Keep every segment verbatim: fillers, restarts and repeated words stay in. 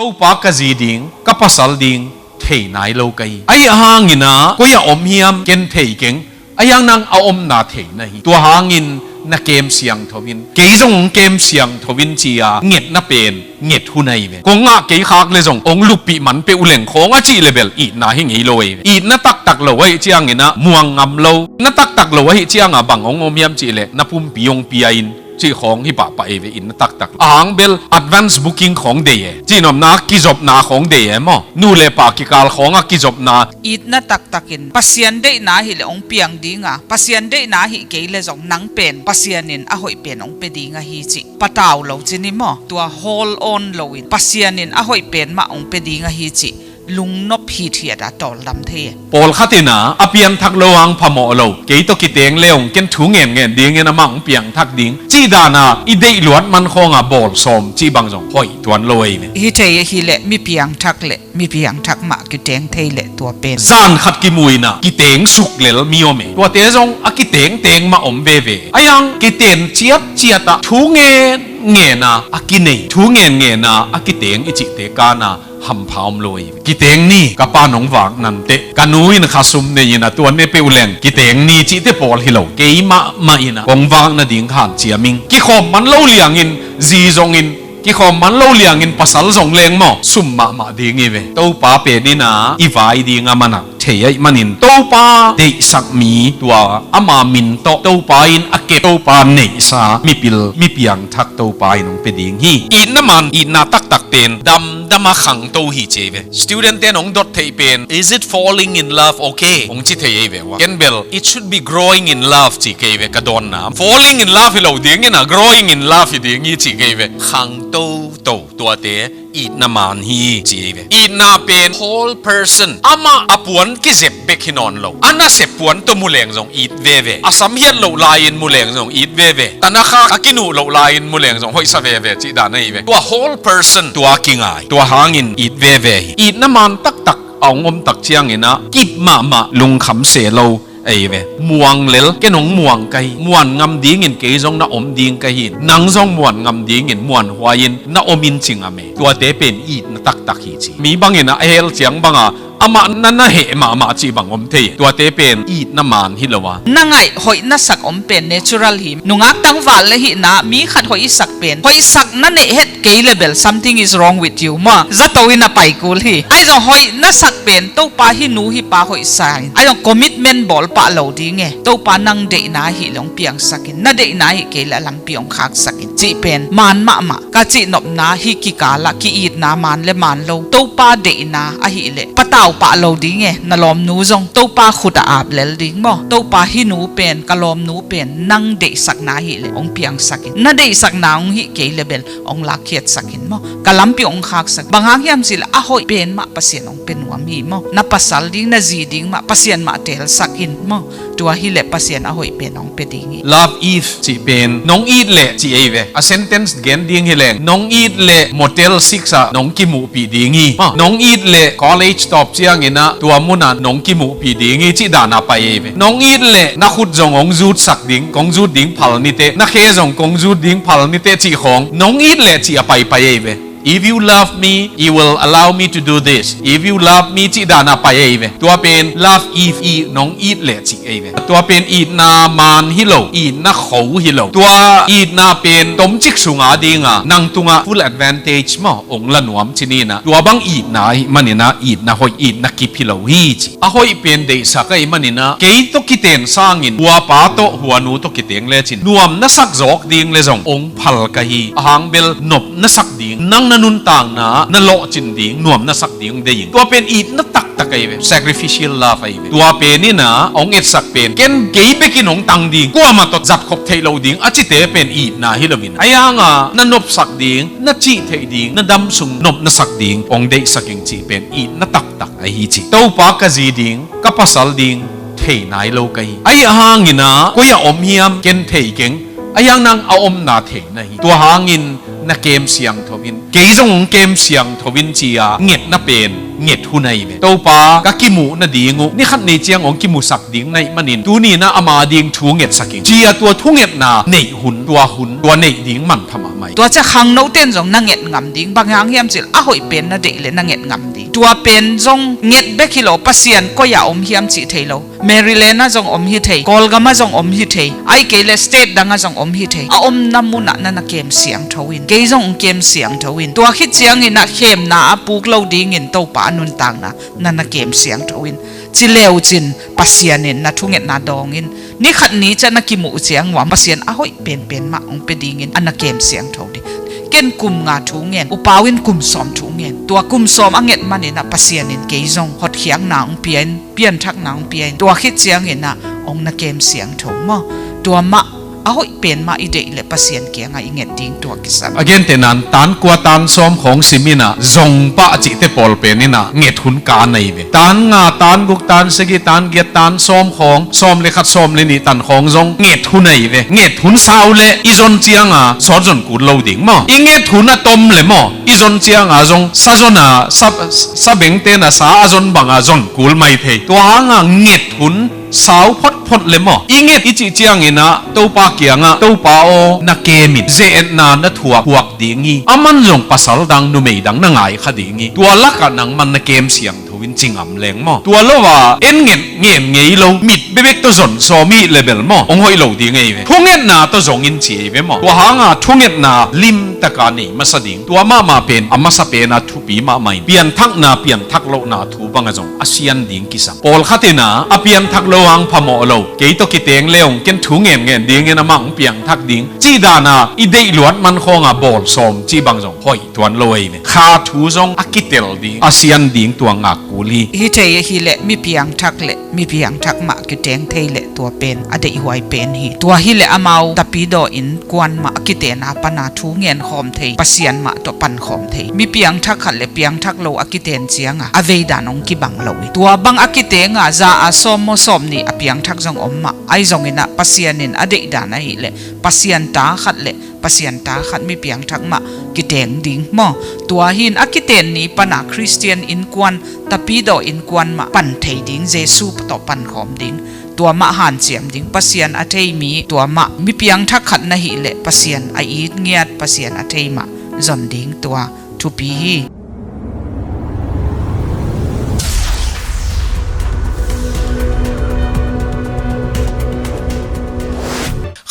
Topa ka zi ding, ka pasal ding thei nai lo ka hi. Ahi hangin ah koi ah om hiam ken thei keng. Ahi hang nang a omna thei na hi. Tua hangin na kem siangtho in, kei zong hong kem siangtho in ci-a ngetna pen nget hun ahi ve. Kong ngah kei khak le zong hong luppih man peuh uh leng khawng a cih le bel itna hi ngei lo ahi ve. Itna taktak lo ahih ciangin ah muang ngam lo. Na taktak lo ahih ciangah bang hong om hiam cih leh na pumpi hong pia in cih khawng hi pahpah ahi ve, itna taktak. A hang bel advance booking khawng dei e. Cihnopna kizopna khawng dei e maw? Nu le pa kikal khawngah kizopna. Itna taktakin Pasian deihna ahih leh hong piang dinga, Pasian deihna ahih kei le zong nang pen Pasian in a hoih pen hong pia ding ahi cih patau lo cin hi maw? Tua hold on loin Pasian in a hoih pen mah hong pia ding ahi cih lungnop hithiat a tawldam thei e. Pawlkhat in ah a pianthak lo hang phamawh lo, kei tawh kiteng le hong ken thu ngenngen dingin amah hong piangthak ding cih dan a i deih luat man khawngah bawl sawm cih bang zong hoih tuan lo ahi ve. Hi thei ahih leh mi piangthak le mi piangthak mah kiteng thei leh tua pen. Zan khat kimu in ah kiteng suk lel mi om e. Tuate zong a kitengteng mah om veve. Ahi hang kiten ciatciat ah thu ngenngen a a kinei, thu ngenngen a a kiteng i cihte kan a hampha om lo ahi ve. Kiteng ni, ka pa nong vak nanteh ka nu in khasum nei in ah tua ne peuh leng kiteng ni cihte pawl hi lo. Kei mahmah in ah kong vak nading hanciam ing. Kikhawm man lo liangin zi zongin, kikhawm man lo liangin pasal zong leng maw, sum mahmah ding hi ve. Topa pen in ah i vai ding a man ah thei ahih manin Topa deihsak mi, tua ama min tawh Topa in a kep, Topa neihsa mipil, mi piangthak Topa in hong pia ding hi. Itna man, itna taktak pen damdam a khangto hi ci hi ve. Student ten hong dot theih pen, "Is it falling in love okay?" hong ci thei ahi ve ua. Ken bel, "It should be growing in love," ci kei ve ka dawnna. Falling in love hi lo dingin ah growing in love hi ding hi ci kei ve. Khangtoto tuate itna man hi ci hi ve. Itna pen whole person, amah a puan kizep bek hi nawn lo. A nasep puan tawh mu leng zong it veve. A sam hiat loh lai-in mu leng zong it veve. Tana khak a kinuh loh lai-in mu leng zong hoihsa veve cih dan ahi ve. Tua whole person tua kingai, tua hangin it veve hi. Itna man taktak a hong om tak ciangin ah kip mahmah, lungkham se lo ahi ve. Muang lel, ken hong muang ka hi. Muan ngam dingin kei zong na om ding ka hi. Nang zong muan ngam dingin muanhuai-in na om in ci ngam e. Tuate pen itna taktak hi ci. Mi bangin ah a hell ciang banga amah na na heh mahmah cih bang om thei. Tuate pen itna man hi lo a. Na ngaih hoih na sak om pen natural hi. Nungak tangval le hihna mi khat hoih i sak pen, hoih sak na neih het kei le bel something is wrong with you maw. Zato in a pai kul hi. Ahi zong hoih na sak pen Topa hi nu hi pa hoih sa in, ahi zong commitment bawl pah lo ding e. Topa nang deihna ahih leh hong piangsak in, na deihna ahih kei leh a lampi hong khaksak in cih pen man mahmah. Ka cihnopna hi kikal ah ki-itna man le man lo, Topa deihna ahih leh patau pah lo ding e. Na lawmnu zong Topa khut ah ap lel ding maw. Topa hi nu pen, ka lawmnu pen nang deihsakna ahih leh hong piangsak in, na deihsakna hong hih kei le bel hong lakkhiatsak in maw. Ka lampi hong khaksak. Bang hang hiam cih leh a hoih pen mah Pasian hong pia nuam hi maw. Na pasal ding, na zi ding mah Pasian mah teelsak in maw. Tua hi leh Pasian a hoih pen hong pia ding hi. Love if cih pen nong it leh cih ahi ve. A sentence gen ding hi leng, nong it leh Motel six ah nong kimuhpih ding hi. Maw, nong it leh college tawp ciangin ah tua mun ah nong kimuhpih ding hi cih dan a pai ahi ve. Nong it leh na khut zong hong zutsak ding, kong zut ding phal ni teh, na khe zong kong zut ding phal ni teh cih khawng, nong it leh cih a paipai ahi ve. If you love me, you will allow me to do this. If you love me cih dan a pai ahi ve. Tua pen love if, i nong it leh cih ahi ve. Tua pen itna man hi lo, itna kho hi lo. Tua itna pen tomcik sunga dinga nang tungah full advantage maw hong la nuam ci ni in ah. Tua bang itna ahih manin ah itna hoih, itna kip hi lo hi ci. A hoih pen deihsak ahih manin ah kei tawh kiten sangin hua pa tawh hua nu tawh kiteng lecin nuam na sak zawk ding le zong hong phal ka hi. A hang bel nop na sak ding, nang na nuntakna na lawhcin ding, nuam na sak ding hong deih ing. Tua pen itna taktak ahi ve. Sacrificial love ahi ve. Tua pen in ah hong etsak pen ken kei bekin hong tang ding, kuamah tawh zatkhop theih loh ding a cite pen itna hi lo in, ahi hanga na nopsak ding, na cih theih ding, na damsung nop na sak ding hong deihsak ing cih pen itna taktak ahi ci. Topa ka zi ding, ka pasal ding thei nai lo ka hi. Ahi hangin ah koi ah om hiam ken thei keng. Ahi hang nang a omna thei na hi. Tua hangin na kem siangtho in, kei zong hong kem siangtho in ci-a ngetna pen nget hun ahi ve. Topa ka kimuh nading uh ni khat ni ciang hong kimusak ding na hih manin tuni-in ah ama ding thu ngetsak ing ci-a tua thungetna neih hun, tua hun, tua neih ding manpha mahmah hi. Tua ciang khangnote in zong na nget ngam ding, bang hang hiam cih leh a hoih pen na deih leh na nget ngam ding. Tua pen zong nget bek hi lo, Pasian koi-ah om hiam cih thei lo. Maryland ah zong om hi thei, Kawlgam ah zong om hi thei, ahih kei leh state dang ah zong om hi thei. A omna munah na na kem siangtho in, kei zong hong kem siangtho in. Tua khit ciangin ah khemna a puk lo dingin Topa a nuntakna na na kem siangtho in. Ci le uh cin Pasian in na thungetna dawng in, ni khat ni ciang na kimuh ciang uh ah Pasian a hoih penpen mah hong pia dingin a na kem siangtho ding. Ken kum nga thu ngen, U Pau in kum sawm thu ngen. Tua kum sawm a nget manin ah Pasian in kei zong hotkhiatna hong pia in, pianthakna hong pia in, tua khit ciangin ah hong na kem siangtho maw. Tua mah a hoih pen mah i deih leh Pasian kiangah i nget ding tua kisam. A gentehna in tan kua tan sawm khawng sim in ah zong pah cihte pawl pen in ah nget hun kan ahi ve. Tan nga, tan guk, tan sagih, tan giat, tan sawm khawng, sawm le khat, sawm le nih tan khawng zong nget hun ahi ve. Nget hun sau leh i zon ciang a sawt zon kul lo ding maw. I nget hun a tom leh maw, i zon ciang a zong sa zon a, sa, sa bengte in a sa a zon bang a zon kul mai thei. Tua hang a nget hun sau photphot leh maw, i nget i cih ciangin ah Topa kiangah, Topa aw, na kem in, ze-etna na thuak, thuak ding hi. Aman zong pasal dang, numei dang na ngai kha ding hi. Tua lakah nangman na kem siangtho in ci ngam leng maw. Tua lo a en nget ngen ngei lo, mit bekbek tawh zon sawm i hih leh bel maw, hong hoih lo ding ahi ve. Thungetna tawh zong in ci ahi ve maw. Tua hang a thungetna limtak a nei masa ding. Tua mahmah pen a masa pen a thupi mahmah in, pianthakna, pianthak lohna thu bang a zong a sian ding kisam. Pawlkhat in ah a pianthak lo hang phamawh lo, kei tawh kiteng le hong, ken thu ngen ngen dingin amah hong piangthak ding cih dan a i deih luat man khawng a bawl sawm cih bang zong hoih tuan lo ahi ve. Kha thu zong a kitel ding, a sian ding tua ngak kul hi. Hi thei hi leh mi piangthak leh mi piangthak mah kiteng thei leh tua pen a deihhuai pen hi. Tua hi leh amau tapidaw innkuan mah a kitenna pan a thu ngen khawm thei, Pasian mah tawh pan khawm thei. Mi piangthak khat leh piangthak lo a kiten ciang a a vei dan hong kibang lo hi. Tua bang a kiteng a za a sawm maw sawm nih a piangthak zong om mah, ahi zongin ah Pasian in a deih dan ahih leh Pasian ta khat leh Pasian ta khat mi piangthak mah kiteng ding maw. Tua hi in a kiten ni pan a Khristian innkuan, tapidaw innkuan mah pan thei ding, Jesu tawh pan khawm ding. Tua mah hanciam ding, Pasian a thei mi, tua mah mi piangthak khat na hih leh Pasian a it ngiat, Pasian a thei mah zon ding, tua thupi hi.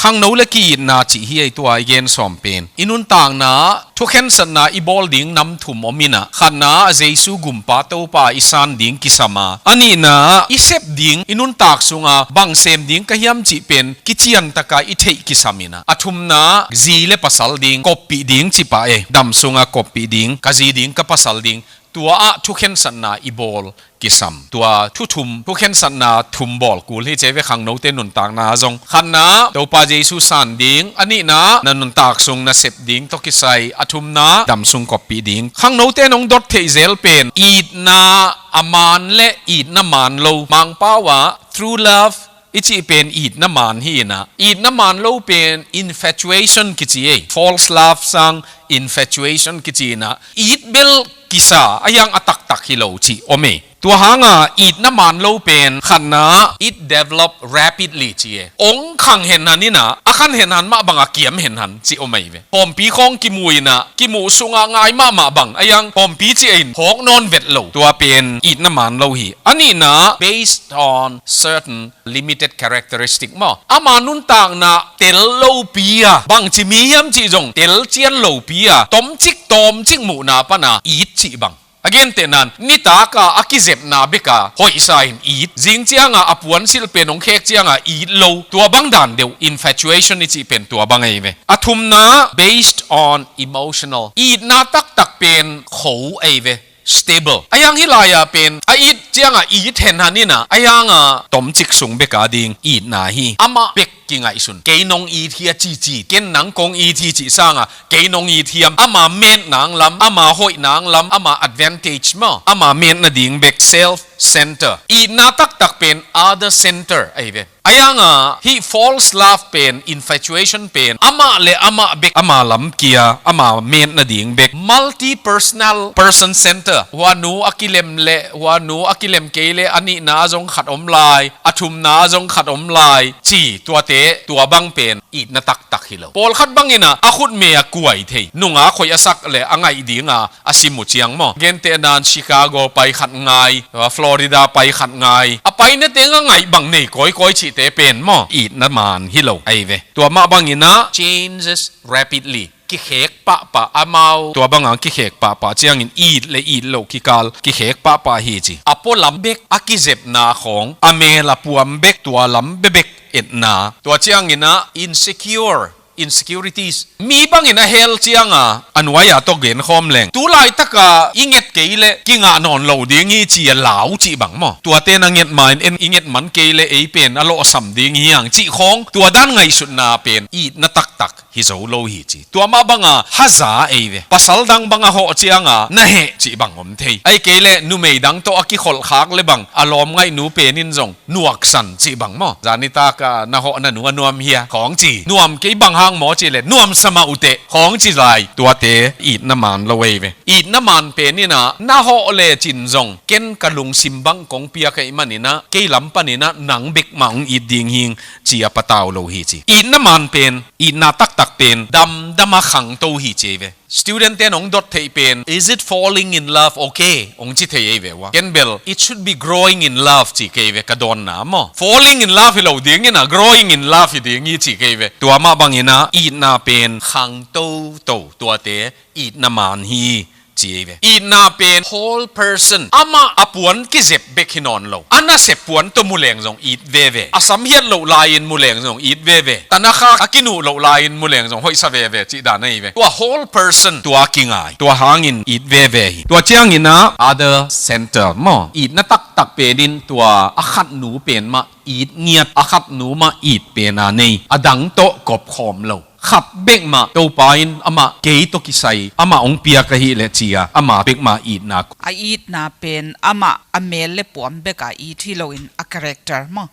Khangno le ki-itna cih hi ei, tua i gen sawm pen. I nuntakna thukhensatna i bawl ding nam thum om in ah, khatna ah Jesu Gumpa Topa i san ding kisam a, a nihna ah i sep ding, i nuntak sungah bang sem ding ka hiam cih pen kiciantak a i theih kisam in ah, a thumna ah zi le pasal ding koppih ding cih pah e, dam sungah koppih ding, ka zi ding, ka pasal ding, tua ah thukhensatna i bawl kisam. Tua thu thum, thukhensatna thum bawl kul hi ci ei ve, khangnote nuntakna ah zong. Khatna ah Topa Jesu san ding, a nihna ah na nuntak sung na sep ding tawh kisai, a thumna ah dam sung koppih ding. Khangnote in hong dot theih zel pen itna a man le itna man lo, Mangpau ah true love i cih pen itna man hi in ah, itna man lo pen infatuation kici ei. False love sang infatuation kici in ah, it bel kisa, a hiang a taktak hi lo cih om ei. Tua hang a itna man lo pen khatna ah it develop rapidly ci ei. Hong khang henhan in ah, a khan henhan mah bang a kiam henhan cih om ei ve. Pawmpi khawng kimu in ah, kimuh sungah ngai mahmah bang, a hiang pawmpi cih in phawk nawn vet lo. Tua pen itna man lo hi. A nihna ah based on certain limited characteristic maw. Ama nuntakna tel lopi a, bangci mi hiam cih zong tel cian lopi a, tomcik tawmcik muhna pan a it cih bang. A gentehna in nitak a a kizepna bek a hoihsa in it, zing ciang a a puansilh pen hong khek ciang a it lo, tua bang dan deuh, infatuation i cih pen tua bang ei ve. A thumna ah based on emotional, itna taktak pen kho ei ve. Stable. A hiang hih lai-ah pen a it ciangah it henhan inah, a hiangah tomcik sung bek a ding itna hi. Amah bek kingaihsun. Kei nong it hi a cici, ken nang kong it hi cih sangah kei nong it hiam? Ama metna ang lam, ama hoihna ang lam, ama advantage maw, ama metna ding bek, self center. Itna taktak pen other center ahi ve. Ahi hangin hih false love pen, infatuation pen, amah le amah bek, ama lam kia, ama metna ding bek. Multi-personal, person center. Huanu a kilem le, huanu a kilem kei le, a nihna zong khat om lai, a thumna zong khat om lai. Ci, tuate, tua bang pen, itna taktak hi lo. Pawlkhat bangin a, a khutme a kuai thei. Nunga khoi a sak le, a ngaih dinga, a sim uh ciang maw. Gentehna in Chicago pai khat ngai, Florida pai khat ngai. A paina teng a ngaih bang nei kawikawi cihte pen maw. Itna man hi lo ahi ve. Tua mah bangin a changes rapidly. Kikhek pahpah amau. Tua banga kikhek pahpah ciangin it le it loh kikal kikhek pahpah hi ci. A pualam bek a kizepna khawng. A mel a puam bek tua lam bebek etna. Tua ciangin a insecure. Insecurities. Mi bangin a hell cianga, a nuai-a tawh genkhawm leng. Tu laitaka i nget kei le, kingah nawn lo ding hi ci a lau cih bang maw. Tuate na nget ma in en i nget man kei le ei pen a lawhsam ding hi hang cih khawng. Tua dan ngaihsutna pen itna taktak hi zo lo hi ci. Tua mah banga haza ei ve. Pasal dang banga hawh cianga, na heh cih bang om thei. Ahih kei le, numei dang tawh a kikholhkhak le bang, a lawm ngaihnu pen in zong nuaksan cih bang maw. Zanitak a na hawh na nu a nuam hia khawng ci. Nuam kei bang hang maw ci le nuamsa mah uh teh khawng ci lai. Tuate itna man lo ei ve. Itna man pen in a na hawh lecin zong ken ka lungsim bang kong piak ahih manin a kei lam panin a nang bek mah hong it ding hing ci a patau lo hi ci. Itna man pen, itna taktak pen damdam a khangto hi ci ei ve. Student ten hong dot theih pen, is it falling in love? Okay, hong ci thei ei ve ua. Ken bel, it should be growing in love ci kei ve ka dawnna maw. Falling in love hi lo dingin a, growing in love hi ding hi ci kei ve. Tua mah bangin a, itna pen khang toto tuate, itna man hi ci ei ve. Itna pen whole person. Amah a puan kizep bek hi nawn lo. A nasep puan tawh mu leng zong it veve. A sam hiat loh lai-in mu leng zong it veve. Tanakha a kinuh loh lai-in mu leng zong hoihsa veve cih dan ahi ve. Tua whole person tua kingai. Tua hangin it veve hi. Tua ciangin a other center maw. Itna taktak penin tua a khatnu pen mah it ngiat, a khatnu mah it pena nei. A dang tawh kop khawm lo. Khat bek mah Topa in amah kei tawh kisai, amah hong piak ahih leh ci-a, amah bek mah itna. A itna pen amah a mel le puam bek a it hi loin a character maw.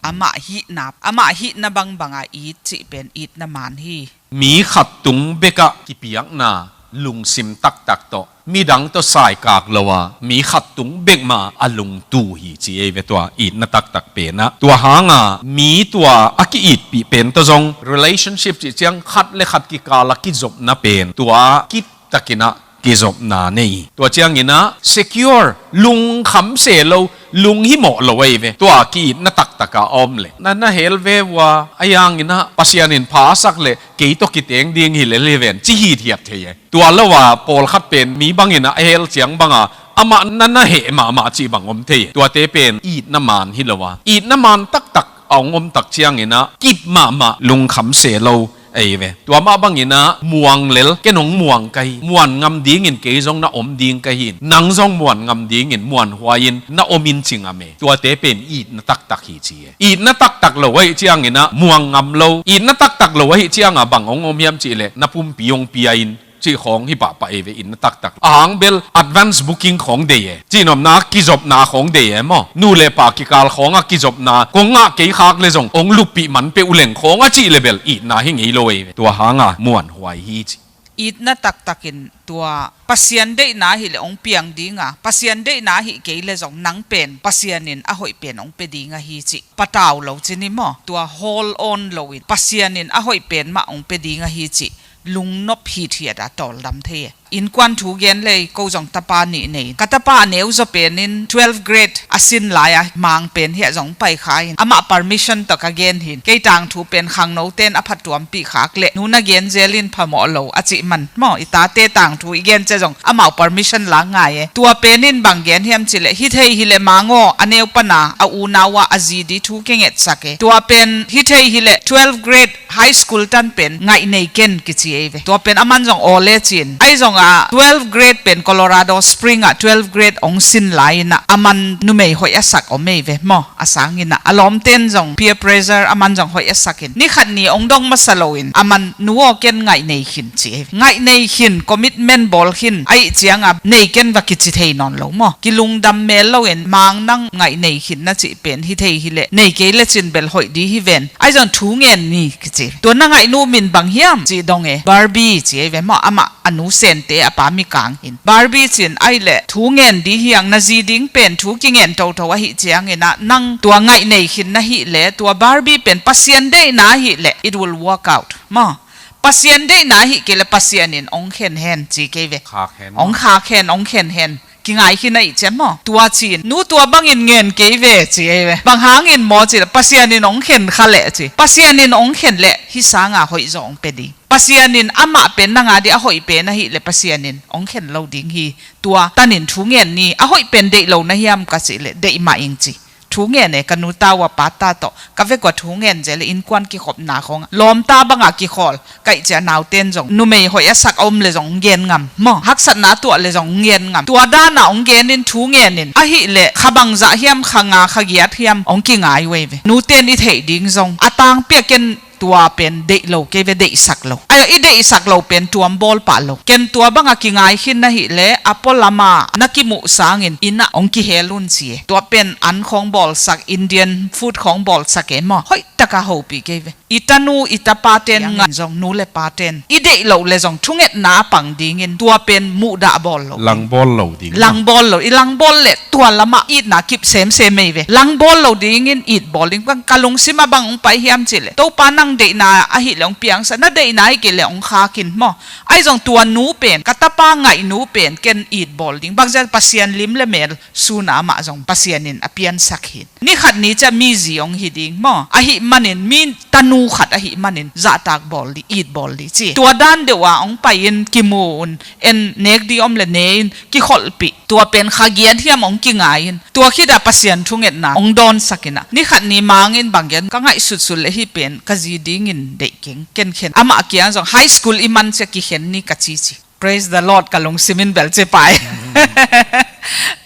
Amah hihna, amah hihna bangbang a it cih pen itna man hi. Mi khat tung bek ah kipiakna lungsim taktak tawh midang tawh saikak lo a, mi khat tung bek mah a lungtu hi ci ei ve tua itna taktak pen ah. Tua hanga mi tua a ki-itpih pen tawh zong relationship cih ciang khat le khat kikal a kizopna pen tua kiptakin ah kizopna nei. Tua ciangin ah secure, lungkham se lo, lunghimawh lo ei ve. Tua ki-itna taktak a om leh na, na hel ve ua, a yangin ah Pasian in pha a sak leh kei tawh kiteng ding hi lel hi ven ci hithiat thei e. Tua lo a pawlkhat pen mi bangin a hel ciang banga amah na na heh mahmah cih bang om thei. Tuate pen itna man hi lo a, itna man taktak a hong om tak ciangin ah kip mahmah, lungkham se lo ei ve. Tua mah bangin ah muang lel, ken hong muang ka hi, muan ngam dingin kei zong na om ding ka hi in, nang zong muan ngam dingin muanhuai in na om in ci ngam e. Tuate pen itna taktak hi ci e. Itna taktak lo ahih ciangin ah muang ngam lo. Itna taktak lo ahih ciangah bang hong om hiam cih leh na pumpi hong pia in cih khawng hi pahpah ei ve. Itna taktak a hang bel advance booking khawng dei e. Cihnopna kizopna khawng dei e maw. Nu le pa kikal khawngah kizopna kong ngah kei khak le zong hong luppih man peuh leng khawng a cih le bel itna hi ngei lo ei ve. Tua hanga muanhuai hi ci. Itna taktakin tua Pasian deihna ahih leh hong piang dinga, Pasian deihna ahih kei le zong nang pen Pasian in a hoih pen hong pia ding ahi cih patau lo ci ni maw. Tua hold on loin Pasian in a hoih pen mah hong pia ding ahi cih lungnop hithiat a tawldam thei e. Innkuan thu gen lei ko zong tapa nih nei. Ka tapa a neu zaw penin twelve grade a sin lai-a mang pen hiah zong pai kha in amah permission tawh ka gen hin. Kei tangthu pen khangnote in a phattuampih khak leh nu na gen zel in phamawh lo a cih man maw, i tate tangthu i gen ciah zong amau permission la ngai e. Tua penin bang gen hiam cih leh hi thei hi leh mang aw, a neu pana a unau ah a zi di thu kingetsak e. Tua pen hi thei hi leh twelve grade high school tan pen ngaih nei ken kici ei ve. Tua pen aman zong aw le cin. Ahi zong ah, twelve grade pen Colorado Spring ah twelve grade ong sin lai-in ah, aman numei hoih a sak om ei ve maw. A sangin ah, a lawmten zong peer pressure, aman zong hoih a sakin, ni khat ni ong dong masa loin, aman, nu aw, ken ngaih nei khin, ci ei ve. Ngaih nei khin, commitment bawl khin, ahih ciangah nei ken va kici thei nawn lo maw. Kilungdam mel loin, Mang, nang ngaih nei khin na cih pen hi thei hileh, nei kei lecin bel hoih di hi ven. Ahi zong thu ngen ni, kici. Tua na ngaihnu min bang hiam, cih dong e, Barbie, ci ei ve maw. Amah a nu sente a pa mikang hin. Barbie cin, ahih leh thu ngen di hi hang, na zi ding pen thu kingen toto ahih ciangin ah, nang tua ngaih nei khin na hih leh, tua Barbie pen Pasian deihna ahih leh, it will work out maw. Pasian deihna ahih kei leh Pasian in ong khen hen, ci kei ve. Khak hen maw. Ong khak hen, ong khen hen. Kingai khin ahih ciang maw. Tua cin, nu, tua bangin ngen kei ve, ci ei ve. Bang hangin maw, ci leh, Pasian in ong khen kha leh, ci. Pasian in ong khen leh, hih sanga hoih zaw ong pia ding. Pasian in amah pen nang a ding a hoih pen ahih leh, Pasian in ong khen lo ding hi. Tua tanin thu ngen ni. A hoih pen deih lo na hiam, ka cih leh, deih mah ing, ci. Thu ngen e, ka nu ta uh a pa ta tawh. Ka vek uah thu ngen zel e, innkuan kikhopna khawng, lawmta bangah kikhawl. Ka hih ciang nauten zong, numei hoih a sak a om leh zong ong gen ngam maw. Haksatna tuah leh zong ong gen ngam. Tua danah ong genin, thu ngenin. Ahih leh, kha bangzah hiam, kha nga, kha giat hiam, ong kingai uh ei ve. Nuten i theih ding zong, a tangpi ah ken tua pen deih lo kei ve, deihsak lo. Ahi zong i deihsak lo pen tuam bawl pah lo. Ken tua bangah kingai khin na hih leh, a pualamah na kimuh sangin, inn ah ong kihel un, ci e. Tua pen an khawng bawlsak, Indian food khawng bawlsak e maw. Hoih taka hopih kei ve. I tanu, i tapaten ngan zong, nu le paten, i deih loh leh zong thungetna a pang dingin, tua pen muhdah bawl lo. Langbawl lo ding. Langbawl lo. I langbawl leh tua lamah itna kip semsem ei ve. Langbawl lo dingin it bawl ding. Bang ka lungsim ah bang ong pai hiam cih leh, Topa nang deihna ahih leh ong piangsak, na deihna ahih kei leh ong khak in maw. Ahi zong tua nu pen, ka tapa ngaihnu pen, ken it bawl ding. Bang zia, Pasian lim le mel sun a, amah zong Pasian in a piansak hi. Ni khat ni ciang mi zi ong hi ding maw. Ahih manin mi tanu khat ahih manin zahtak bawl dih, it bawl dih, ci. Tua dan deuh a ong pai-in kimu un, en nek ding om leh ne-in kikholhpih. Tua pen kha giat hiam ong kingai-in. Tua khit ah Pasian thungetna ong dawnsak in ah. Ni khat ni Mang in bang gen, ka ngaihsutsut leh hih pen ka zi dingin deih keng, ken khen. Amah kiang zong high school i man ciang kikhen ni, ka ci ci. Praise the Lord, ka lungsim in bel ci pah e.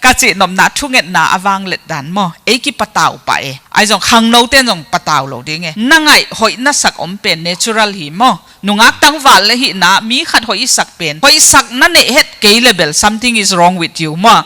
Ka cih nopna, thungetna a vanglet dan maw. Ei kipatau pah e. Ahi zong khangnoten zong patau lo ding e. Na ngaih hoih na sak om pen natural hi maw. Nungak tangval leh hihna, mi khat hoih i sak pen, hoih sak na neih het kei leh bel something is wrong with you maw.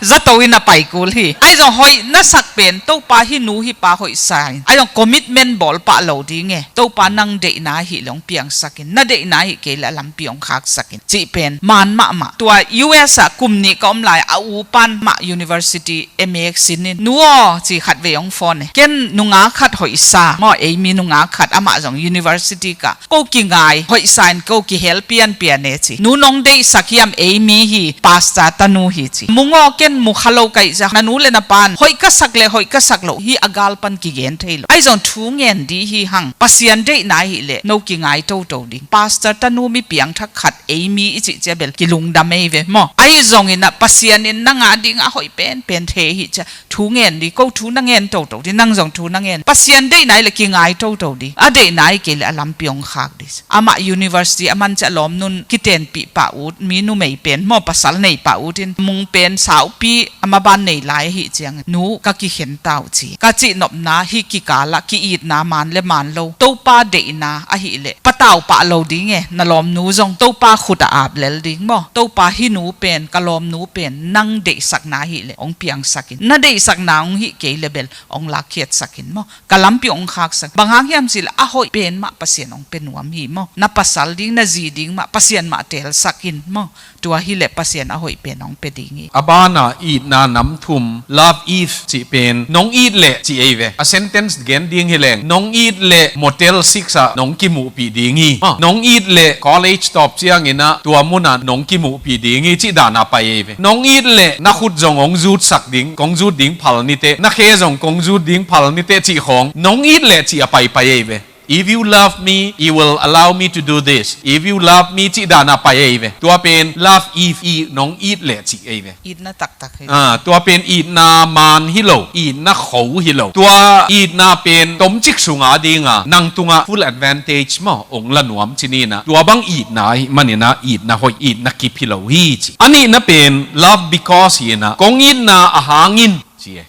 Zato in a pai kul hi. Ahi zong hoih na sak pen, Topa, hih nu hih pa hoih sa in. Ahi zong commitment bawl pah lo ding e. Topa nang deihna ahih leh ong piangsak in. Na deihna ahih kei leh a lampi ong khaksak in, cih pen man mahmah. Tua U S ah kum nih ka om lai, a u pan mah university M A sin in, nu aw, ci, khatvei ong phone e. Ken nungak khat hoih sa maw, ei mi nungak khat, amah zong university kah. Ko kingai, hoih sa in ko kihel pianpian e, ci. Nu, nong deihsak hiam, ei mi hi, pastor tanu hi, ci. Mung aw, ken mu kha lo ka hih ciang, na nu le na pa'n hoih ka sak leh hoih ka sak loh, hih a gal pan kigen thei lo. Ahi zong thu ngen dih hi hang. Pasian deihna ahih leh no kingai toto ding. Pastor tanu, mi piangthak khat, ei mi i cih ciang bel kilungdam ei ve maw. Ahi zongin ah Pasian in nang a ding a hoih penpen thei ahih ciang thu ngen dih. Ko thu na ngen toto dih, nang zong thu na ngen. Pasian deihna ahih leh kingai toto dih. A deihna ahih kei leh a lampi ong khak dih. Amah university a man ciang lawmnu'n kitenpih pah ut, mi numei pen maw, pasal nei pah ut in, mung pen saupi a maban nei lai ahih ciang, nu, ka kikhen ta uh, ci. Ka cih nopna, hih kikal ah ki-itna man le man lo, Topa deihna ahih leh patau pah lo ding e. Na lawmnu zong Topa khut ah ap lel ding maw. Topa, hih nu pen, ka lawmnu pen nang deihsakna ahih leh ong piangsak in. Na deihsakna ong hih kei leh bel ong lakkhiatsak in maw. Ka lampi ong khaksak. Bang hang hiam cih leh a hoih pen mah Pasian ong pia nuam hi maw. Na pasal ding, na zi ding mah Pasian mah teelsak in maw. Tua hi leh Pasian a hoih pen ong pia ding hi. A ban ah itna nam thum, love if cih pen, nong it leh, ci ei ve. A sentence gen ding hi leng, nong it leh Motel six ah nong kimuhpih ding hi. Ah, nong it leh college tawp ciangin ah tua mun ah nong kimuhpih ding hi, cih dan a pai ei ve. Nong it leh na khut zong ong zutsak ding, kong zut ding phal ni teh, na khe zong kong zut ding phal ni teh, cih khawng, nong it leh cih a paipai ei ve. If you love me, you will allow me to do this. If you love me, cih dan a pai ahi ve. Tua pen love if, i nong it leh cih ahi ve. Itna taktak hi. Ah, tua pen itna man hi lo, itna kho hi lo. Tua itna pen tomcik sunga dinga nang tunga full advantage maw ong la nuam ci ni na. Tua bang itna hi manin ah itna hoih, itna kip hi lo hi ci. A nihna pen love because hi na, kong itna a hangin ci e.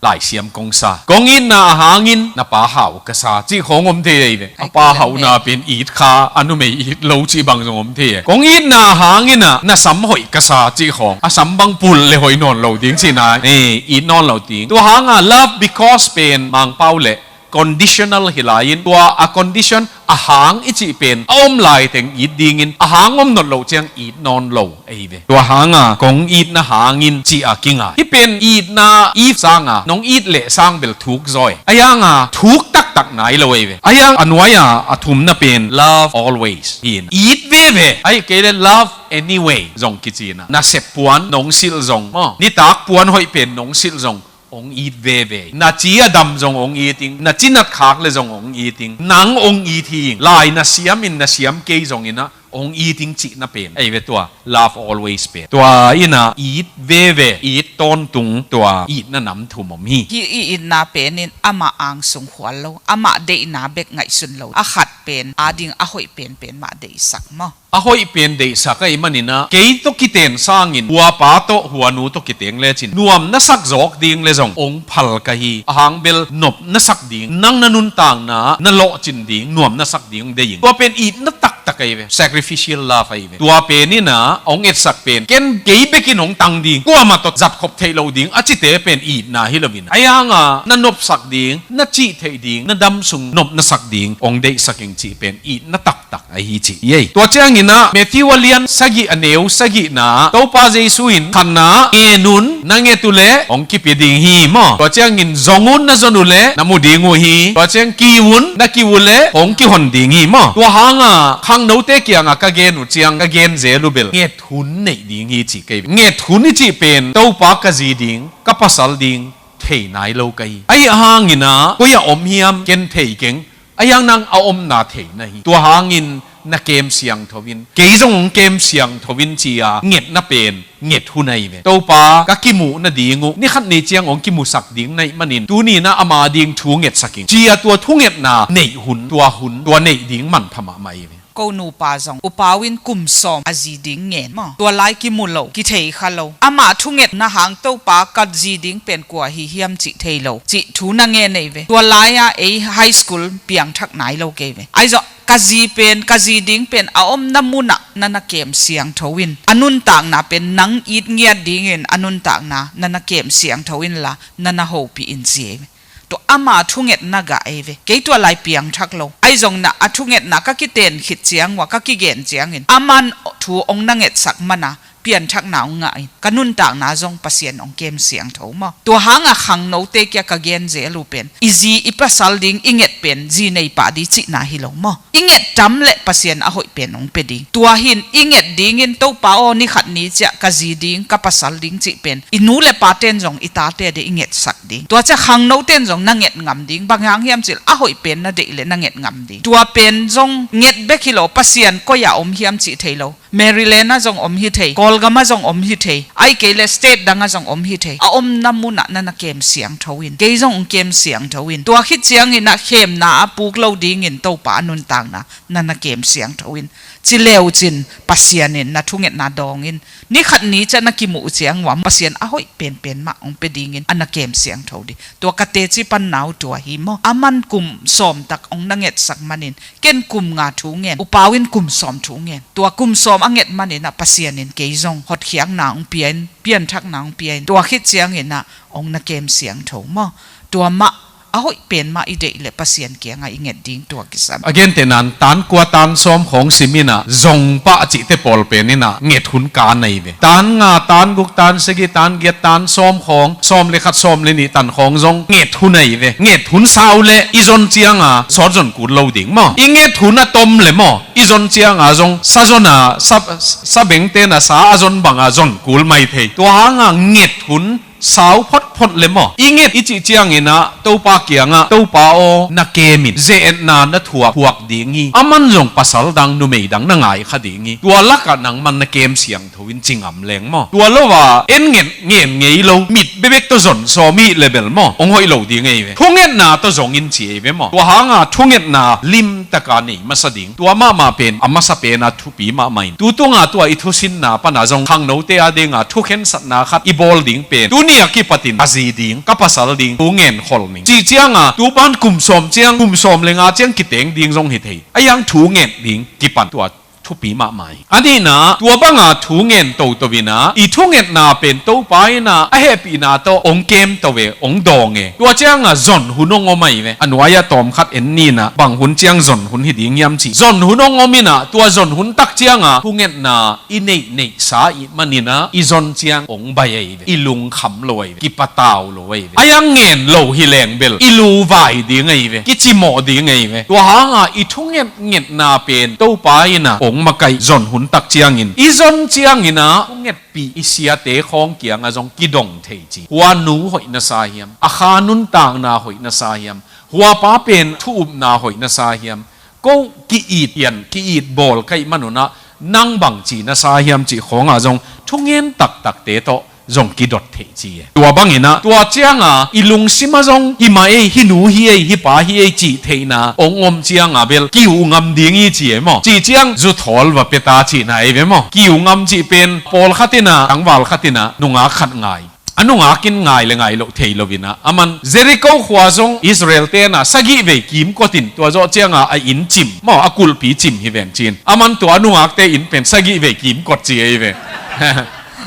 Laisiam kong sa, kong itna a hangin na pa hau ka sa cih khawng om thei ahi ve. A pa hauhna pen it kha, a numei it lo cih bang zong om thei e. Kong itna a hangin ah na sam hoih ka sa cih khawng, a sam bang pul le hoih nawn lo ding cihna, eh, it nawn lo ding. Tua hanga love because pen Mangpau le conditional hi lai-in, tua a condition a hang i cih pen a om lai teng it dingin, a hang om nawn loh ciang it nawn lo ahi ve. Tua hanga kong itna hangin cih a kinga. Hih pen itna if sanga nong it leh sang bel thuk zaw e. A hianga thuk taktak nai lo ahi ve. A hiang a nuai-a a thumna pen love always hi in, it veve. Ahih kei le love anyway zong kici na. Nasep puan nong silh zong maw, nitak puan hoih pen nong silh zong ong it veve. Na ci a dam zong ong it ing, na ci nat khak le zong ong it ing, nang ong it hi ing. Lai na siam in na siam kei zongin ah ong it ing cihna pen ahi ve tua love always pen. Tua in ah it veve, it tawntung, tua itna nam thum om hi. Hih i itna pen in amah angsung khual lo, amah deihna bek ngaihsun lo, a khat pen ading a hoih penpen mah deihsak maw. A hoih pen deihsak ahih manin ah kei tawh kiten sangin hua pa tawh hua nu tawh kiteng lecin nuam na sak zawk ding le zong ong phal ka hi. A hang bel nop na sak ding, nang na nuntakna na lawhcin ding, nuam na sak ding ong deih ing. Tua pen itna taktak ahi ve, sacrificial love ahi ve. Tua pen in ah ong etsak pen ken kei bekin ong tang ding, kuamah tawh zatkhop theih loh ding a cite pen itna hi lo in, a hianga na nopsak ding, na cih theih ding, na dam sung nop na sak ding ong deihsak ing cih pen itna taktak ahi ci ei. Tua ciangin ah Matthew a lian sagih a neu sagihna, Topa Jesu in khatna, ngen un, na nget uh leh hong kipia ding hi maw. Tua ciangin zong un, na zon uh leh na mu ding uh hi. Tua ciang kiu un, na kiu uh leh hong kihon ding hi maw. Tua hanga khangnote kiangah ka gen uh ciang ka gen zel uh bel nget hun neih ding hi ci kei. Nget hun i cih pen Topa ka zi ding, ka pasal ding thei nai lo ka hi. Ahi hangin ah koi ah om hiam ken thei keng. A hiang nang a omna theihna hi. Tua hangin na kem siangtho in, kei zong hong kem siangtho in ci-a ngetna pen nget hun ahi ve. Topa ka kimuh nading uh, ni khat ni ciang hong kimusak ding na hih manin tuni-in ah ama ding thu ngetsak ing ci-a tua thungetna neih hun, tua hun, tua neih ding manpha mahmah ahi ve. Ko nupa zong upau in kum sawm a zi ding ngen maw, tua lai kimu lo, kithei kha lo. Amah thungetna hang Topa ka zi ding pen kua hi hiam cih thei lo cih thu na ngen ahi ve. Tua lai-a ei high school piangthak nai lo kei ve. Ahi zong ka zi pen, ka zi ding pen a omna munah na na kem siangtho in, a nuntakna pen nang it ngiat dingin a nuntakna na na kem siangtho inla na na hopih in ci ahi ve. Tua ama thungetna gah ahi ve. Kei tua lai piangthak lo. Ahi zong na a thungetna ka kiten khit ciang ua ka kigen ciangin aman thu ong na ngetsak mana pianthakna ong ngah in ka nuntakna zong Pasian ong kem siangtho maw. Tua hanga khangnote kia ka gen zel uh pen i zi i pasal ding i nget pen zi nei pah ding cihna hi lo maw. I nget tam leh Pasian a hoih pen ong pia ding. Tua hin i nget dingin Topa aw, ni khat ni ciah ka zi ding, ka pasal ding cih pen i nu le paten zong i tate ding i ngetsak ding. Tua ciah khangnoten zong na nget ngam ding. Bang hang hiam cih leh a hoih pen na deih leh na nget ngam ding. Tua pen zong nget bek hi lo, Pasian koi-ah om hiam cih thei lo. Maryland ah zong om hi thei, Kawlgam ah zong om hi thei, ahih kei leh state dang ah zong om hi thei. A omna munah na na kem siangtho in, kei zong ong kem siangtho in. Tua khit ciangin ah khemna a puk lo dingin Topa a nuntakna na na kem siangtho in. Ci leu cin Pasian in na thungetna dawng in, ni khat ni ciah na kimuh ciang ua Pasian a hoih penpen mah ong pia dingin a na kem siangtho ding. Tua ka teci panna uh tua hi maw. Aman kum sawm tak ong na ngetsak manin ken kum nga thu ngen, upau in kum sawm thu ngen. Tua kum sawm a nget manin ah Pasian in kei zong hotkhiatna ong pia in, pianthakna ong pia in, tua khit ciangin ah ong na kem siangtho maw. Tua mah a hoih pen mah i deih leh Pasian kiangah i nget ding tua kisam. A gentehna in tan kua tan sawm khawng sim in ah zong pah cihte pawl pen in ah nget hun ka nei ve. Tan nga, tan guk, tan sagih, tan giat, tan sawm khawng, sawm le khat, sawm le nih tan khawng zong nget hun ahi ve. Nget hun sa uh leh i zon cianga sawt zon kul lo ding maw. I nget hun a tom leh maw, i zon cianga zong sa zon a, sa, sa bengten a sa a zon banga zon kul mai thei. Tua hanga nget hun Sau photphot le maw, i nget i cih ciangin ah Topa kiangah, Topa aw, na kem in, ze-etna na thuak, thuak ding hi. Aman zong pasal dang numei dang na ngai kha ding hi. Tua lakah nangman na kem siangtho in ci ngam leng maw. Tua lo a en nget ngen ngei lo, mit bebek tawh zon sawm i hih le bel maw, hong hoih lo ding ei ve. Thungetna tawh zong in ci ei ve maw. Tua hanga thungetna limtaka nei masa ding. Tua mahmah pen a masa pen a thupi mahmah in, tu tunga tua i thusinna pana zong khangnote a dinga thukhensatna khat i bawl ding pen, tuni a kipatin a zi ding, ka pasal ding thu ngen khol ning. Cih cianga tu pan kum sawm ciang, kum sawm le nga ciang kiteng ding zong hi thei. A iang thu ngen ding kipan tua thupi mahmah hi. A nihna, tua banga thu ngen toto inah, i thungetna pen Topa inah a hehpihna tawh hong kem to ve, hong dawng e. Tua cianga zon hun hong om ahi ve. A nuai-ah tawmkhat en ninah, bang hun ciang zon hun hi ding hiam cih. Zon hun hong om inah, tua zon hun tak cianga thungetna i neihneihsa i hih maninah i zon ciang hong bai ahi ve. I lungkham lo ahi ve. Kipatau lo ahi ve. A iang ngen lo hi leng bel i luvai ding ahi ve. Kicimawh ding ahi ve. Tua hanga i thunget ngetna pen Topa inah hong makaih zon hun tak ciangin, i zon cianginah thungetpih i siate khawng kiangah zong kidong thei ci. Huanu hoih na sa hiam? A kha nuntakna hoih na sa hiam? Huapa pen thu-upna hoih na sa hiam? Ko ki-it pian, ki-it bawl ka hih manunah nang bangci na sa hiam cih khawngah zong thungen taktakte tawh zong kidot theih ci e. Tua banginah tua cianga i lungsimah zong himah ei, hinu hi ei, hipa hi ei cih theihna hong om cianga bel ki-uh ngam ding hi ci e maw. Cih ciang zuthawl va peta cihna ei ve maw. Ki-uh ngam cih pen pawlkhat inah, tangval khat inah nungak khat ngai. A nungak in ngai le ngai loh thei lo inah, aman Jericho khua zong Israel tenah sagih vei kimkot in, tua zawh cianga a inn cim maw, a kulhpi cim hi ven ci-in, aman tua a nungakte inn pen sagih vei kimkot ci ei ve.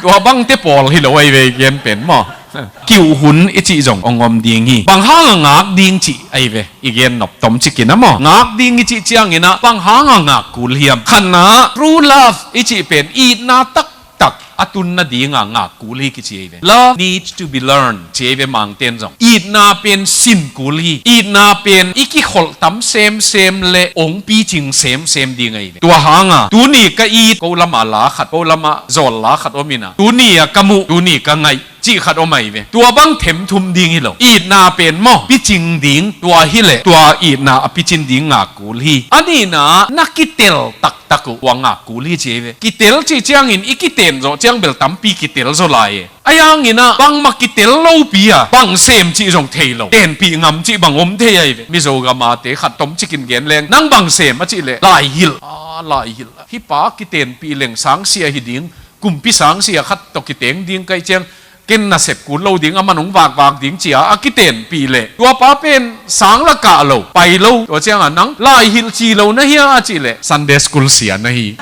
Tua bangte pawl hi lo ahi ve i gen pen maw. Ki-uh hun i cih zong hong om ding hi. Bang hanga ngak ding cih ahi ve, i gen nop tomcikin a maw. Ngak ding i cih cianginah bang hanga ngak kul hiam? Khatna, true love i cih pen itna taktak a tun nadinga ngak kul hi kici ahi ve. Love needs to be learned ci ahi ve, Mangten zong. Itna pen sin kul hi. Itna pen i kikholh tam semsem le hong picing semsem ding ahi ve. Tua hanga tuni ka it, ko lama la khat, ko lama zawl la khat om inah, tuni a ka muh, tuni ka ngaih cih khat om ahi ve. Tua bang themthum ding hi lo. Itna pen maw, picing ding, tua hileh tua itna a picin ding ngak kul hi. A nihna, na kitel taktak uh ua ngak kul hi ci ahi ve. Kitel cih ciangin i kiten zawh ciang bel tampi kitel zaw lai e. A ianginah bangmah kitel lopi a bang sem cih zong thei lo. Tenpih ngam cih bang om thei ahi ve. Mizo gamate khat tomcikin gen leng, nang bang sem a cih leh, laihilh a, laihilh a, hih pa kitenpih leng sangsia hi ding, kumpi sangsia khat tawh kiteng ding ka hih ciang, ken nasep kul lo ding, aman hong vakvak ding ci-a a kitenpih leh, tua pa pen sang la kah lo, pai lo. Tua cianga nang laihilh ci lo na hia a cih leh, Sunday school sia na hi,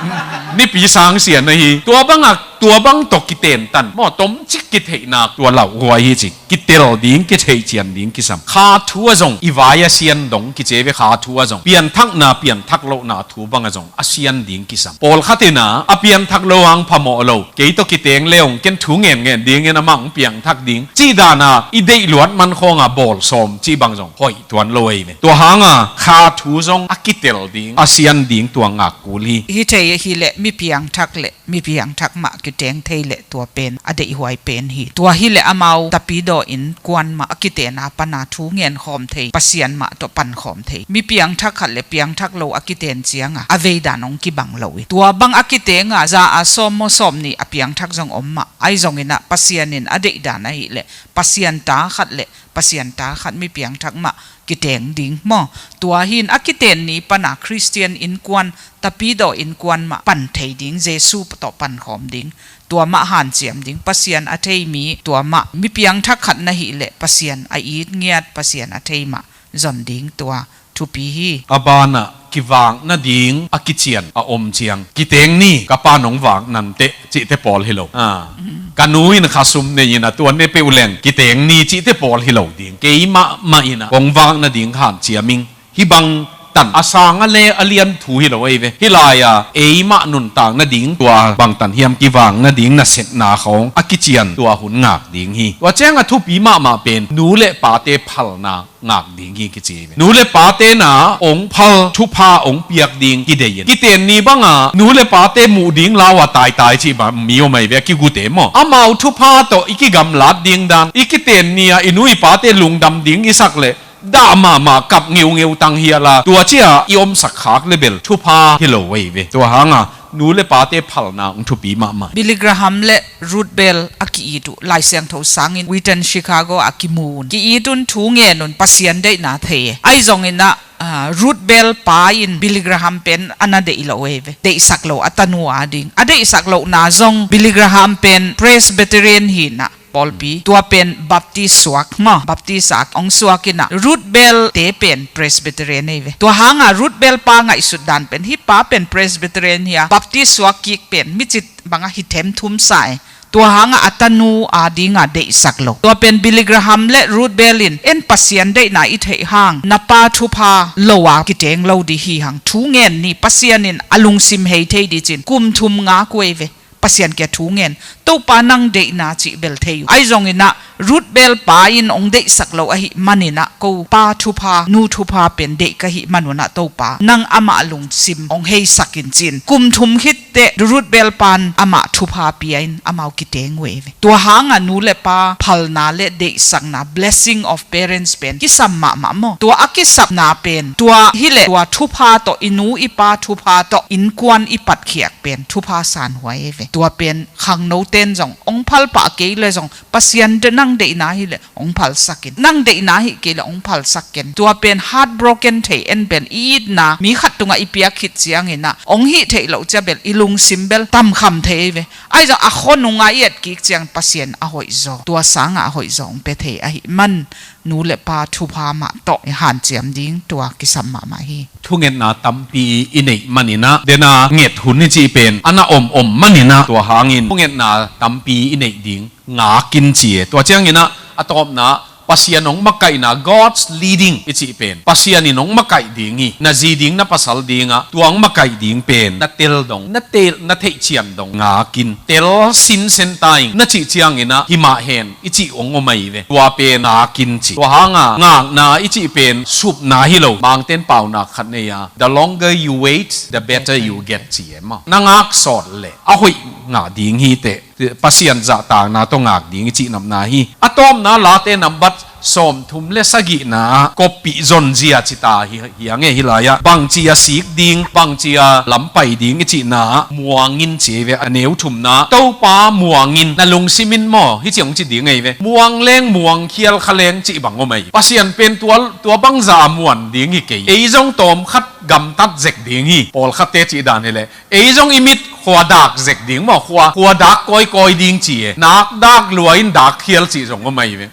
nipi sangsia na hi. Tua banga tua bang tawh kitentan maw, tomcik kitheihna tua lauhuai hi ci. Kitel ding, kitheihcian ding kisam. Kha thu ah zong i vai a sian dong kici ve, kha thu ah zong. Pianthakna, pianthak lohna thu bangah zong a sian ding kisam. Pawlkhat inah a piangthak lo hang phamawh lo, kei tawh kiteng le hong ken thu ngenngen dingin amah hong piangthak ding cih dana i deih luat man khawnga bawl sawm cih bang zong hoih tuan lo ei ve. Tua hanga kha thu zong a kitel ding, a sian ding tua ngak kul hi. Hi thei hileh mi piangthak le mi piangthak mah kiteng thei leh tua pen a deihhuai pen hi. Tua hileh amau tapidaw innkuan mah a kitena pana thu ngenkhawm thei, Pasian mah tawh pankhawm thei. Mi piangthak khat le piangthak lo a kiten cianga a veidan hong kibang lo hi. Tua bang a kitenga za a sawm maw sawm nih a piangthak zong om mah. Ahi zonginah Pasian in a deihdan ahileh Pasian ta khat le Pasian ta khat mi piangthak mah kiteng ding maw. Tua hi-in a kiten ni pana Khristian innkuan, tapidaw innkuan mah pan thei ding, Jesu tawh pankhawm ding, tua mah hanciam ding, Pasian a thei mi, tua mah mi piangthak khat na hileh Pasian a it ngiat, Pasian a thei mah zon ding, tua thupi hi. A banah kivak nading a kician a om ciang, kiteng ni, ka pa nong vak nanteh cihte pawl hi lo. Ah. Ka nu in khasum nei in a tua ne peuh leng kiteng ni cihte pawl hi lo ding. Keimah mah in a kong vak nading hanciam ing. Hih bang tan a sang a le a lian thu hi lo ahi ve. Hih lai-a eimah nuntak nading tua bangtan hiam kivang nading nasetna khawng a kician tua hun ngak ding hi. Tua ciang a thupi mahmah pen nu le pate phalna ngak ding hi kici hi ve. Nu le pate na ong phal thupha ong piak ding kidei in kiten ni banga nu le pate muh ding lau a taitai cih bang mi om ahi ve, a kigute maw. Amau thupha tawh i kigamlat ding dan i kiten ni-a i nu i pate lungdam ding i sak leh dah mahmah kap ngeungeu tang hial a, tua cia i omsak khak le bel thupha hi lo ahi ve. Tua hanga nu le pate phalna ong thupi mahmah. Billy Graham le Ruth Bell a ki-it uh Lai Siangtho sangin Wheaton, Chicago a kimu un. Ki-it un, thu ngen un, Pasian deihna thei e. Ahi zongin ah, ah, Ruth Bell pa in Billy Graham pen a na deih lo ahi ve. Deihsak lo a tanu a ding. A deihsak lohna zong Billy Graham pen Presbyterian hi in ah, pawlpi. Tua pen Baptist suak maw, Baptist a ong suak in ah, Ruth Bell te pen Presbyterian ahi ve. Tua hanga Ruth Bell pa ngaihsut dan pen hih pa pen Presbyterian hi a, Baptist suak kik pen mi cih banga hi themthum sa e. Tua hanga a tanu a dinga deihsak lo. Tua pen Billy Graham le Ruth Bell in, en Pasian deihna i theih hang na pa thupha lo a kiteng lo ding hi hang, thu ngen ni, Pasian in a lungsim hei thei ding ci-in kum thum ngak uh ahi ve. Pasian kiang thu ngen, Topa nang deihna cih bel thei uh. Ahi zongin ah Ruth Bell pa in ong deihsak lo ahih manin ah, ko pa thupha, nu thupha pen deih ka hih manun ah Topa nang amah lungsim ong heisak in ci-in kum thum khit teh Ruth Bell pan amah thupha pia in amau kiteng uh ahi ve. Tua hanga nu le pa phalna le deihsakna, blessing of parents pen kisam mahmah maw. Tua a kisapna pen tua hi leh tua thupha tawh, i nu i pa thupha tawh innkuan i patkhiak pen thupha sanhuai ahi ve. Tua pen khangno ten zong ong phal pah kei le zong Pasian de-, nang deihna hi leh ong phalsak in. Nang deihna hi kei leh ong phalsak ken. Tua pen heartbroken thei en pen i itna mi khat tungah i piak khit ciangin ah ong hih theih loh cia bel i lungsim bel tamkham thei ve. Ahi zong a khonung a i et kik ciang Pasian a hoih zaw, tua sanga a hoih zaw ong pia thei ahih man nu le pa thupha mah tawh i hanciam ding tua kisam mahmah hi. Thungetna tampi i neih manin ah, dena nget hun i cih pen a na om om manin ah, tua hangin thungetna tampi i neih ding ngak in ci e. Tua ciangin ah a tawpna Pasian ong makaihna, God's leading i cih pen Pasian in ong makaih ding hi. Na zi ding, na pasal dingah tua ong makaih ding pen na tel dong, na tel, na theihcian dong ngak in, tel sinsen ta ing na cih ciangin ah hi mah hen i cih ong om ahi ve. Tua pen ngak in ci. Tua hanga ngakna i cih pen supna hi lo. Mangten paunak khat nei a, the longer you wait, the better you get ci e maw. Na ngak sawt leh a hoih ngah ding hi teh. Pasian zahtakna tawh ngak ding i cihnopna hi. A tawpna Late nambat sawmthum le sagihna ah koppih zonzia ci ta hi, hi a nge hih lai-ah. Bangci a sik ding, bangci a lam pai ding i cihna ah muang in ci ahi ve. A neu thumna, Topa muang in, na lungsim in maw, hih ci ong ci ding ahi ve. Muang leng muang khial kha leng cih bang om ahi. Pasian pen tua, tua bangzah a muan ding hi kei. Ei zong tawmkhat gamtat zek ding hi. Pawlkhatte cih dan hi leh ei zong i mit khua dak zek ding maw, khua, khua dak kawikawi ding ci e. Nak dak lua in dak khial cih zong om ahi ve.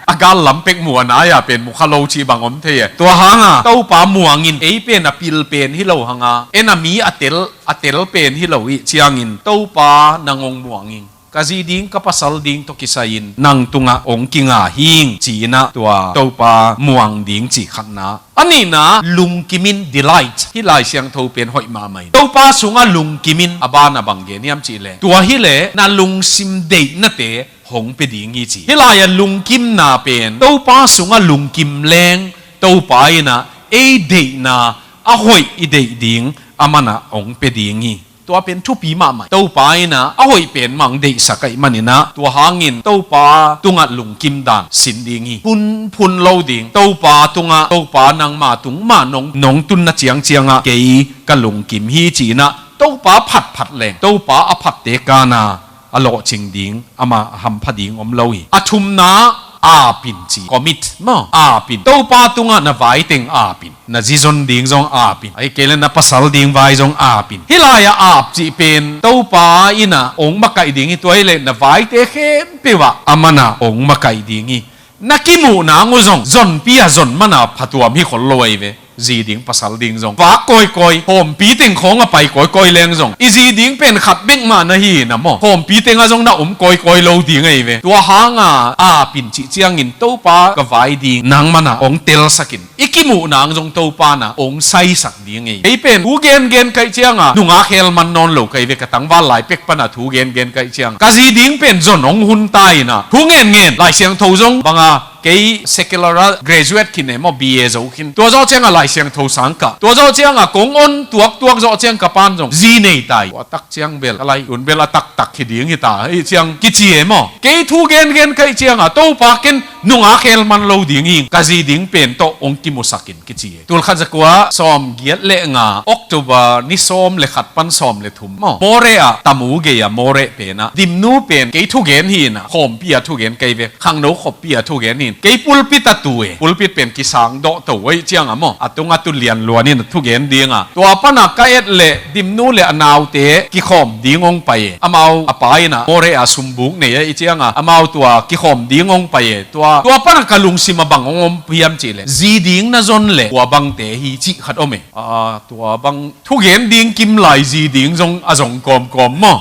A gal lam pek mu a, nai-a pen mu kha lo cih bang om thei e. Tua hanga Topa muang in, ei pen a pil pen hi lo hanga, en a mi a tel, a tel pen hi lo ih ciangin Topa nang ong muang in. Ka zi ding, ka pasal ding tawh kisai-in nang tungah ong kinga hing ci-in ah tua Topa muang ding cih khatna. A nihna, lungkim in, delight. Hih Lai Siangtho pen hoih mahmah in. Topa sungah lungkim in, a ban a bang gen hiam cih leh, tua hi leh na lungsim deihnate hong pia ding hi ci. Hih lai-ah lungkimna pen Topa sungah lungkim leng Topa in ah ei deihna a hoih i deih ding a man ah hong pia ding hi. Tua pen thupi mahmah. Topa in ah a hoih pen mah hong deihsak ahih manin ah, tua hangin Topa tungah lungkim dan sin ding hi. Phunphun lo ding. Topa tungah, Topa nangma tung mah nong, nong tunna ciangciangah kei ka lungkim hi ci-in ah Topa phatphat leng, Topa a phatte kana a lawhcing ding, ama hampha ding om lo hi. A thumna, ap in ci, commit maw, ap in. Topa tungah na vai teng ap in. Na zi zon ding zong ap in. Ahih kei leh na pasal ding vai zong ap in. Hih lai-ah ap cih pen Topa in ah hong makaih ding hi. Tua hi leh na vaite khempeuh ah a man ah hong makaih ding hi. Na kimuhna ngu zong zonpi a zon man a phatuam hi khol lo ahi ve. Zi ding pasal ding zong vak kawikawi, khawmpi teng khawng a pai kawikawi leng zong i zi ding pen khat bek mah na hi na maw, khawmpi tengah zong na om kawikawi lo ding ahi ve. Tua hanga a pin cih ciangin Topa ka vai ding nangmana hong telsakin i kimuh nang zong Topa na hong saisak ding ahi. Kei pen thu gengen kaih cianga nungak hel man nawn lo kahi ve, ka tangval lai pek pana thu gengen kaih cianga ka zi ding pen zon hong hun ta ina thu ngen ngen, Lai Siangtho zong banga kei secular a graduate khin e maw, B A zo khin. Tua zawh cianga Lai Siangtho sang kah, tua zawh cianga kong on tuaktuak zawh ciang ka pan zong zi nei tai. Tua tak ciang bel a lai un bel a taktak hi ding hi ta hi ciang kici e maw. Kei thu gengen kaih cianga Topa ken nungak hel man lo ding hi, ka zi ding pen tawh hong kimusakin kici e. Tulkhat zakua sawm giat le nga October ni sawm le khat pan sawm le thum maw, Moreh ah tamu gei a Moreh pen ah dimnu pen kei thugen hi ina, khawmpi a thugen kahi ve, khangno khoppi a thugen hi in, kei pulpit a tu e. Pulpit pen kisang dawh to ahi cianga maw, a tunga tu lianluan in a thugen dinga tua pana ka et le dimnu le a naute kikhawm ding hong pai e. Amau a pa ina Moreh a sumbuk nei ahi cianga amau tua kikhawm ding hong pai e. Tua, tua pana ka lungsim a bang hong om hiam cihleh, zi ding na zon le tua bangte hi cih khat om e. A, tua bang thugen ding kim lai zi ding zong a zong kawmkawm maw.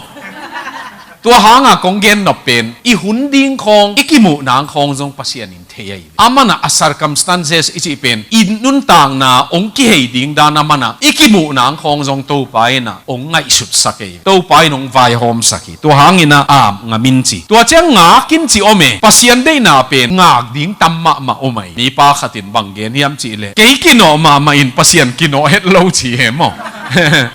Tua hanga kong gen nop pen i hun ding khawng, i kimuh nang khawng zong Pasian in thei ahi. Aman ah a circumstances i cih pen i nuntakna hong kihei ding dan aman ah i kimuh nang khawng zong Topa in ah hong ngaihsutsak e. Topa in hong vaihawmsak hi. Tua hangin ah ap ngam in ci. Tua ciang ngak in ci om e. Pasian deihna pen ngak ding tam mahmah om ahi. Mipa khat in bang gen hiam cihleh, kei kinawh mahmah in Pasian kinawh het lo ci he maw.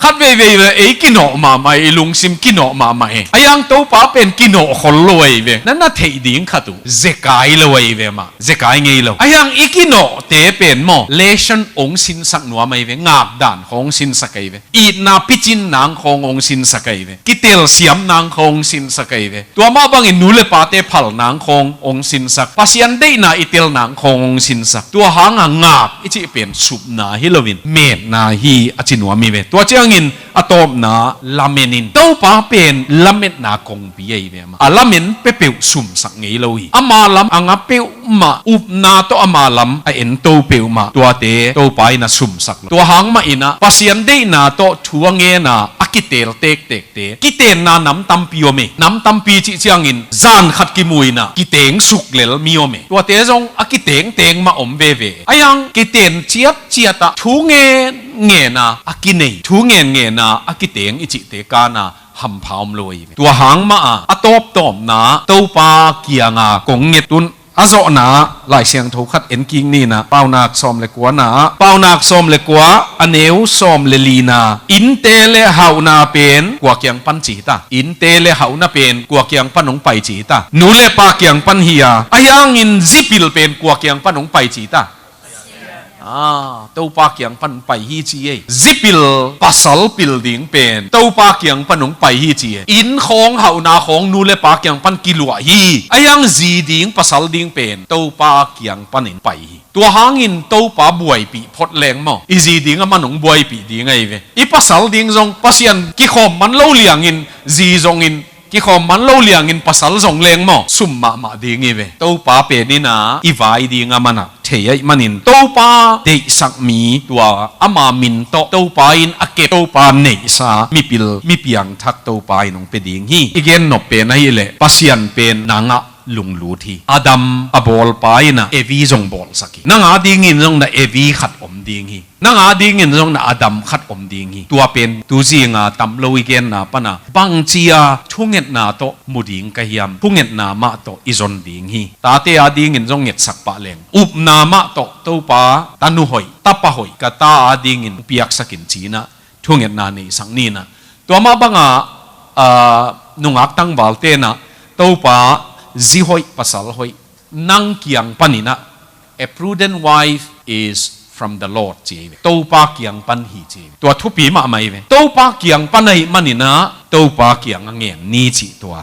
Khat veivei le ei kinawh mahmah, i lungsim kinawh mahmah e. Ahi hang Topa pen kinawh khol lo ahi ve. Na na theih ding khat uh zekai lo ahi ve mah. Zekai ngei lo. Ahi hang i kinawhte pen maw, lesson hong sinsak nuam ahi ve. Ngak dan khawng hong sinsak ahi ve. Itna picin nang khawng hong sinsak ahi ve. Kitelsiam nang khawng hong sinsak ahi ve. Tua mah bangin nu le pate phal nang khawng hong sinsak. Pasian deihna i tel nang khawng hong sinsak. Tua hanga ngak i cih pen supna hi loin metna hi a ci nuam hi ve. Tua ciangin a tawpna lamen in. Topa pen lametna kongpi ahi ve mah. A lamen peuhpeuh sumsak ngei lo hi. Ama lam a nga peuhmah, upna tawh ama lam a ento peuhmah, tuate Topa in a sumsak lo. Tua hang mah in ah Pasian deihna tawh thu a ngen a a kitel tektekte, kitenna nam tampi om e. Nam tampi cih ciangin zan khat kimu in ah kiteng suk lel mi om e. Tuate zong a kitengteng mah om veve. Ahi hang kiten ciatciat ah thu ngen ngen a a kinei, thu ngen ngen a a kiteng i cihte kana hampha om lo ahi ve. Tua hang mah a a tawptawpna Topa kianga kong nget un. A zawhna Lai Siangtho khat en kik ni in ah, Paunak sawm le kuana ah, Paunak sawm le kua, a neu sawm le lina, innte le hauhna pen kua kiang pan ci hi ta. Innte le hauhna pen kua kiang pan hong pai ci hi ta. Nu le pa kiang pan hi a, ahi hangin zipil pen kua kiang pan hong pai ci hi ta. Ah, Topa kiang pan pai hi ci ei. Zipil pasal pil ding pen Topa kiang pan hong pai hi ci ei. Inn khawng, hauhna khawng nu le pa kiang pan kiluah hi. Ahi hang zi ding pasal ding pen Topa kiang panin pai hi. Tua hangin Topa buaipih phot leng maw, i zi ding aman hong buaipih ding ahi ve. I pasal ding zong Pasian kikhawm man lo liangin zi zongin, kikhawm man lo liangin pasal zong leng maw, sum mahmah ding hi ve. Topa pen in ah i vai ding aman ah thei ahih manin Topa deihsak mi, tua ama min tawh Topa in a kep, Topa neihsa mipil mipiangthak Topa in hong pia ding hi. I gen nop pen ahih leh Pasian pen nang ah lunglut hi. Adam a bawlpa in ah Evi zong bawlsak hi. Nang a dingin zong na Evi khat om ding hi. Nang a dingin zong na Adam khat om ding hi. Tua pen tu zinga tam lo i genna pana bangci a thungetna tawh mu ding ka hiam? Thungetna mah tawh i zon ding hi. Tate a dingin zong ngetsak pah leng, upna mah tawh Topa, tanu hoih, tapa hoih ka ta a dingin piaksak in ci in ah thungetna neihsak ni in ah. Tua mah banga, ah, nungak tangvalte in ah Topa zi hoih, pasal hoih, nang kiang panin ah, a prudent wife is from the Lord ci ei ve. Topa kiang pan hi ci ei ve. Tua thupi mahmah ei ve. Topa kiang pan ahih manin ah Topa kiang a ngen ni cih tua.